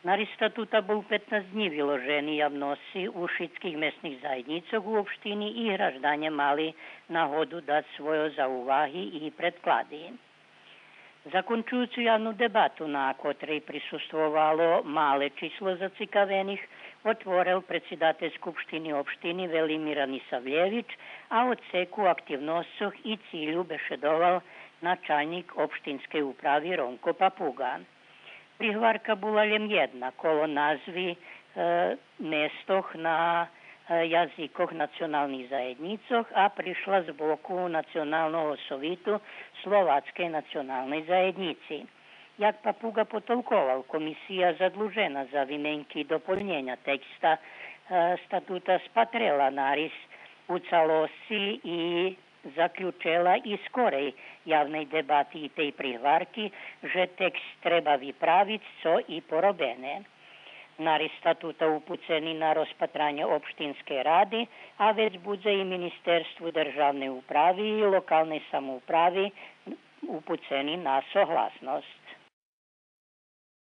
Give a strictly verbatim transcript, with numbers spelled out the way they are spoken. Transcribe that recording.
Нарис статута бул петнац днї виложени явносци у шицких месних заєднїцох у општини и гражданє мали нагоду дац свойо зауваги и предклади. Закончуюцу явну дебату, на котрей присуствовало мале число зацикавених, отворел предсидатель Скупштини општини Велимир Анисавлєвич, а о цеку активносцох и цилю бешедовал началнїк општинскей управи Ромко Папуґа. Пригварка була лєм єдна, коло назви, е, местох на, е, язикох националних заєднїцох, а пришла з боку Националного совиту Словацкей националней заєднїци. Як Папуґа потолковал, комисия задлужена за вименки и дополнєня текста, е, статута спатрела нарис у цалосци и заключела и скорей явней дебати и тей пригварки же текст треба виправиц, цо и поробене. Нарис статута упуцени на розпатранє Општинскей ради, а вец будзе и Министерству державней управи и локалней самоуправи упуцени на согласносц.